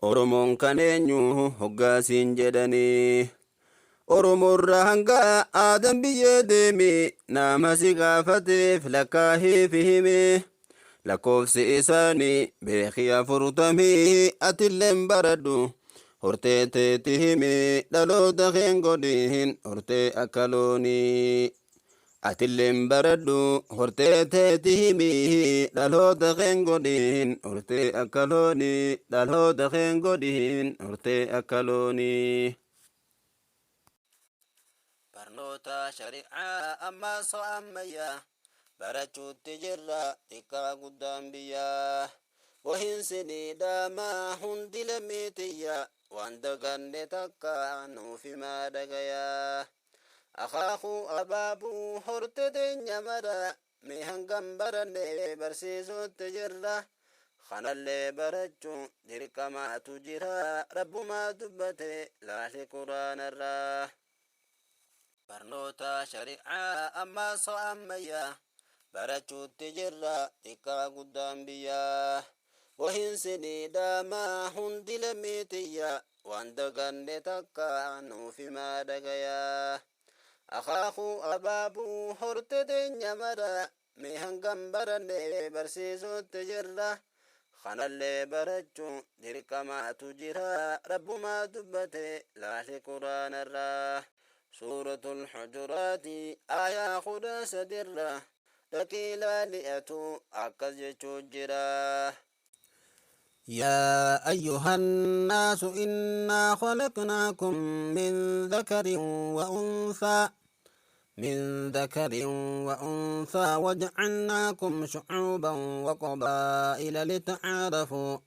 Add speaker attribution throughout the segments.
Speaker 1: Oromoon kan eenyu hoggaasiin jedhanii. Oromoorra hanga aadan biyyee deemi nama si gaafateef lakkaahiif himi. Lakkoofsi isaanii beekii 40 atilleen baradhu. Hortee teeti himi dhaloota keen godhin hortee akka loonii. Atilleen baradhu hortee teeti himi dhaloota keen godhin hortee akka loonii dhaloota keen godhin hortee akka loonii. Barnoota shari'aa ammaa soo ammayyaa barachuutti jirra xiqqaa guddaan biyyaa. Wahinsi ni dhaamaa hundi lammii tiyya waan daganne takka nuuf himaa dhagayaa. Akaakuu abaabuu horte teenya mara mee hangam baranne barsiisuutti jirra. Kanallee barachuun dirqamaatu jira rabbumaa dubbate laali quraanarraa. Barnoota shari'aa ammaa soo ammayyaa barachuutti jirra xiqqaa guddaan biyyaa. Wahinsi ni dhaamaa hundi lammii tiyya waan daganne takka nuuf himaa dhagayaa. Akaakuu abaabuu horte teenya mara mee hangam baranne barsiisuutti jirra. Kanallee barachuun dirqamaatu jira rabbumaa dubbate laali quraanarraa. Suuratul Hujuraati aayaa 13rra dhaqii laali'atu akkas jechuu jira. يا أيها الناس إنا خلقناكم من ذكر وأنثى من ذكر وأنثى وجعلناكم شعوبا وقبائل لتعارفوا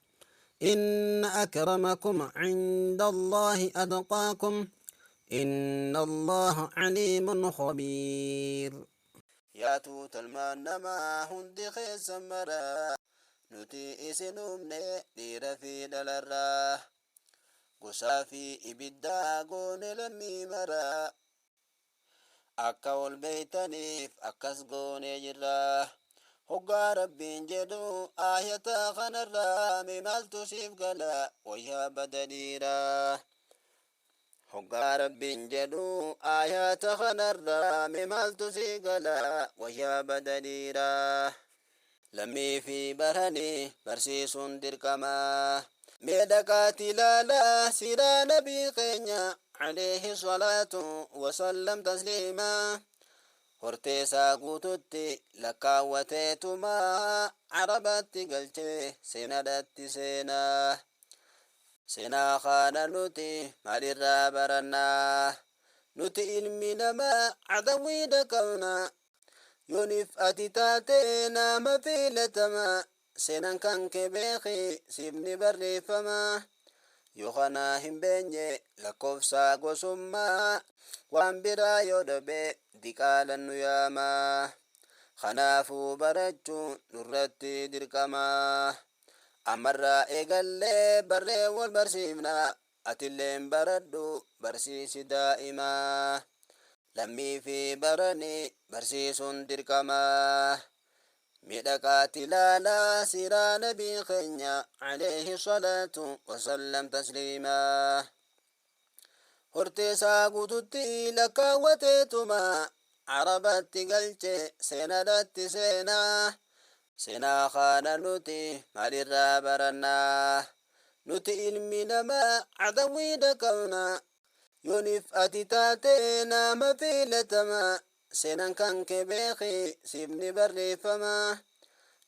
Speaker 1: إن أكرمكم عند الله أتقاكم إن الله عليم خبير. Yaa tuuta ilmaan namaa hundi keessan maraa nuti isin uumne dhiira fi dhalarraa gosaa fi ibiddaa goone lammii maraa akka ol beeytaniif akkas goone jirra. Hoggaa rabbiin jedhu aayata kanarraa mee maaltu siif gala wayyaa badaniiraa. Hoggaa rabbiin jedhu aayata kanarraa mee maaltu sii gala wayyaa badaniiraa. Lammii fi baranii barsiisuun dirqamaa. Mee dhaqaati ilaalaa siiraa nabii keenya alayhi salaatu wasallam tasliimaa. Hortee isaa guututti lakkaawwateetumaa arabatti galchee seenadhatti seenaa. Seenaa kana nuti maalirraa barannaa? Nuti ilmi namaa adawwiidha qabna. Yoonif ati taate nama filatamaa seenaan kan kee beeki siif ni barreeffama. Yoo kana hin beenye lakkoofsa gosummaa waan biraa yoo dhabe diqaalan nu yaama. Kanaafuu barachuun nurratti dirqama. Ammarraa eegallee barree wal barsiifna atilleen baradhu barsiisi daa'imaa. Lammii fi baranii barsiisuun dirqama. Miidhaqaati ilaalaa siiraa nabii keenya alayhi salaatu wasallam tasliimaa. Hortee isaa guututti lakkaawwateetuma arabatti galche seenadhatti seenaa. Seenaa kana nuti maalirraa barannaa? Nuti ilmi namaa adawwiidha qabna. Yoonif ati taate nama filatamaa seenaan kan kee beeki siif ni barreeffama.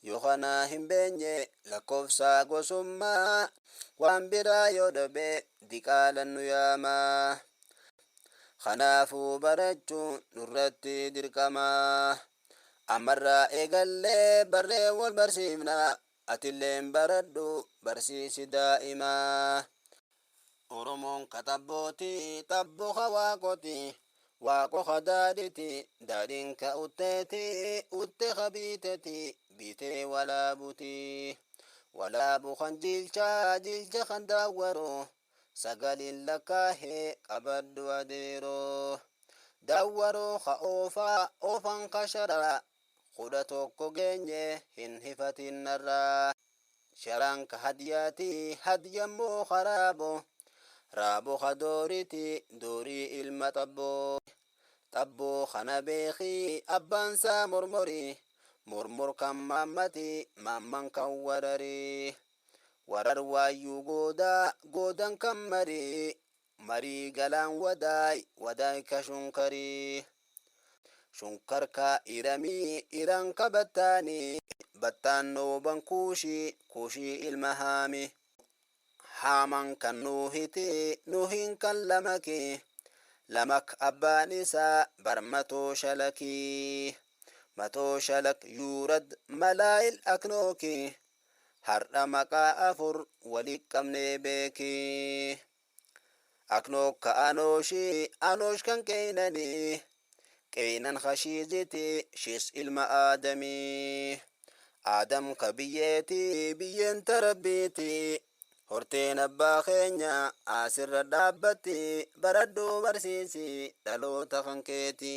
Speaker 1: Yoo kana hin beenye lakkoofsa gosummaa waan biraa yoo dhabe diqaalan nu yaama. Kanaafuu barachuun nurratti dirqama. Ammarraa eegallee barree wal barsiifna atilleen baradhu barsiisi daa'imaa. Oromoon ka xabbooti xabbo ka waaqoti waaqo ka daadhiti daadhiin ka utteeti utte ka biiteti biitee walaabuti. Walaabu kan jiilchaa jiilcha kan daawwaru sagalin lakkaahee qabadhu adeeroo. Daawwaroo ka oofaa oofan ka sharaa 11 geenye hin hifatin narraa. Sharaan ka hadyaati, hadyammoo karaabo. Raabo ka dooriti, doorii ilma xabboo. Xabboo kana beeki, abbaansaa mormori. Mormor kan maammati, maamman kan warari. Warar waayyuu goodaa, goodan kan marii. Marii galaan wadaay, wadaay ka shunkarii. Shunkar ka iramii, iran ka battaanii. Battaan nooban kuushii, kuushii ilma haami. Haaman kan nuuhiti, nuuhin kan lamaki. Lamak abbaan isaa bar matoo shalakii. Matoo shalak yuurad malaayil aknooki. Har'a maqaa afur wali qabnee beeki. Aknook ka anooshi, anoosh kan qeynanii. Qeynan ka shiiziti, shiis ilma aadamii. Aadam ka biyyeeti, biyyeen ta rabbiiti. Horteen abbaa keenya asirra dhaabbatti, baradhuu barsiisi dhaloota kan keeti.